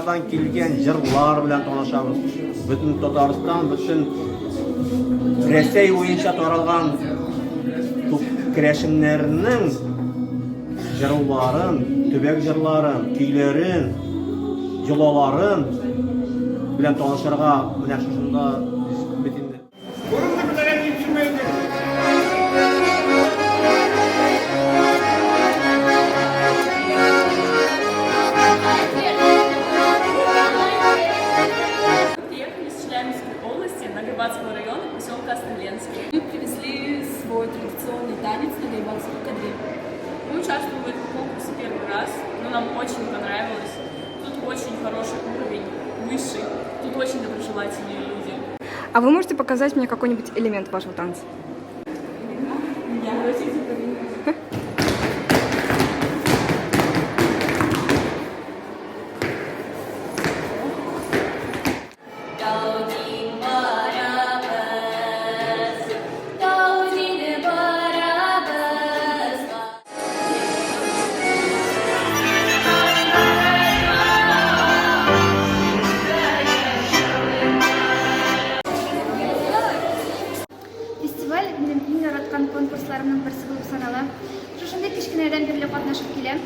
яклардан килгән җырлар белән танышабыз. Бөтен Татарстан, бөтен Рәсәй буенча таралган керәшеннәрнең җыруларын, төбәк җырларын, көйләрен, йолаларын белән танышырга менә шушында бит инде. Приехали с Челябинской области, Нагайбакского района, поселка Основленский. Мы привезли свой традиционный танец Нагайбакскую кадриль. Мы участвуем в этом конкурсе первый раз, но нам очень понравилось. Тут очень хороший уровень, высший. Тут очень доброжелательные люди. А вы можете показать мне какой-нибудь элемент вашего танца? Фестиваль минем иң яраткан конкурсларымның берсе булып санала. Шушындый кечкенәдән бирле катнашып киләм.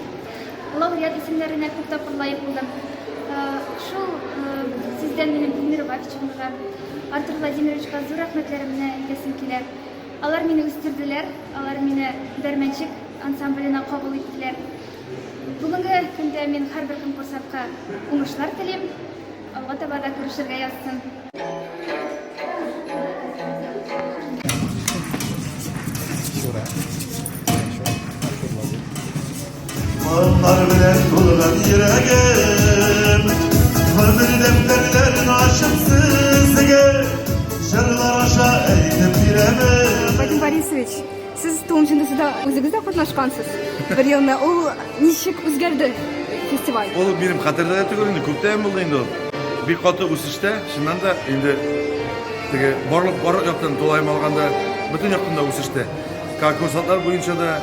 Лауреат исемнәренә күп тапкыр лаек булдым. Шул сүздән минем Илмир Вафичевнага, Артур Владимировичка зур рәхмәтләремне әйтәсем килә. Алар мине үстерделәр, алар мине Бәрмәнчек ансамбленә кабул иттеләр. Бүгенге көндә мин һәрбер конкурсантка уңышлар телим. Алга таба да күрешергә язсын. Моңнар белән тулган йөрәгем, Гомер дәфтәрләрен ачып сезгә, Җырлар аша әйтеп бирәмен. Вадим Борисович, сез Туым җындысында үзегез дә катнашкансыз. Бер елны ул ничек үзгәрде фестиваль? Ул минем хәтердә дә түгел инде, күптән булды инде ул. Бик каты үсештә, чыннан да инде теге барлык барлык яктан тулаем алганда бөтен яктан да үсештә. Конкурсантлар буенча да,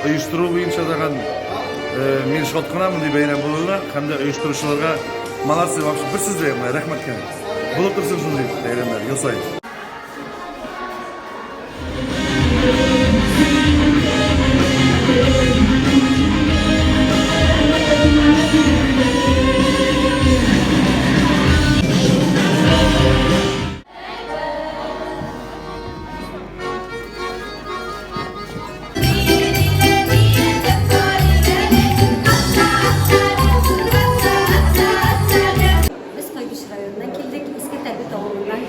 оештыру буенча да мин шат кына мондый бәйрәм булуына һәм дә оештыручыларга молодцы вообще бер сүз дә юк, рәхмәт кенә. Булып торсын шундый бәйрәмнәр ел саен. Без Кайбыч районыннан килдек, Иске Тәбет авылыннан.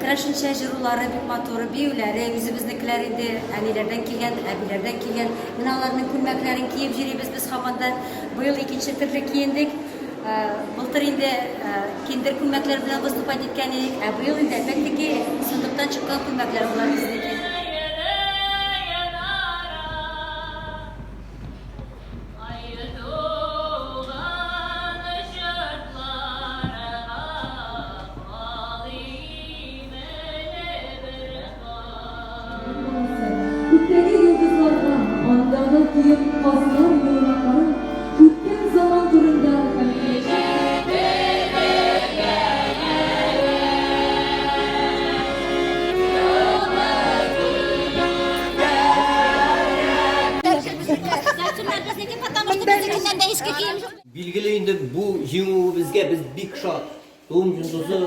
Керәшенчә җырулары бик матур, биюләре үзебезнекеләр инде, әниләрдән килгән, әбиләрдән килгән. Менә аларның күлмәкләрен киеп йөрибез без һаман да. Быел икенче төрле киендек. Былтыр инде киндер күлмәкләр белән выступать иткән идек, ә быел инде опять-таки сандыктан чыккан күлмәкләр болар безнеке. Күктәге йолдызларга, андагы киек казлар юлына карап, үткән заман турында һәм киләчәк Билгеле инде, бу җиңүебезгә без бик шат. Туым йолдызы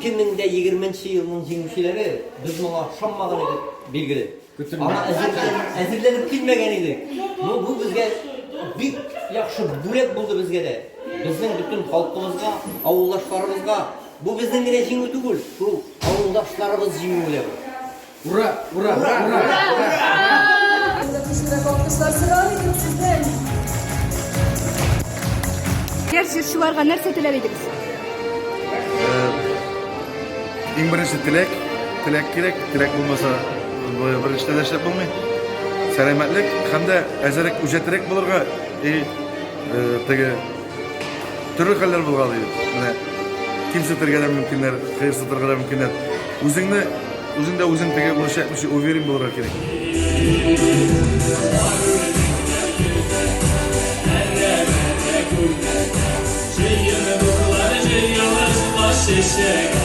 2020 нче елның җиңүчеләре, без моңа ышанмаган идек, билгеле. Аңа әзерләнеп килмәгән идек. Но бу безгә бик яхшы бүләк булды безгә дә. Безнең бөтен халкыбызга, авылдашларыбызга. Бу безнең генә җиңү түгел, шул авылдашларыбыз җиңүе дә бу. Ура! Ура! Ура! Ура! Алкышлар сорар идем сездән. Яшь җырчыларга нәрсә теләр идегез? Иң беренче теләк, теләк кирәк, теләк булмаса, бер эштә дә эшләп булмый. Сәламәтлек һәм дә әзерәк, үҗәтрәк булырга и теге төрле хәлләр булгалый. Менә кимсетергә дә мөмкиннәр, кыерсытырга да мөмкиннәр. Үзеңне, үзеңдә үзең теге урысча әйтмешли уверен булырга кирәк. Чәчәк.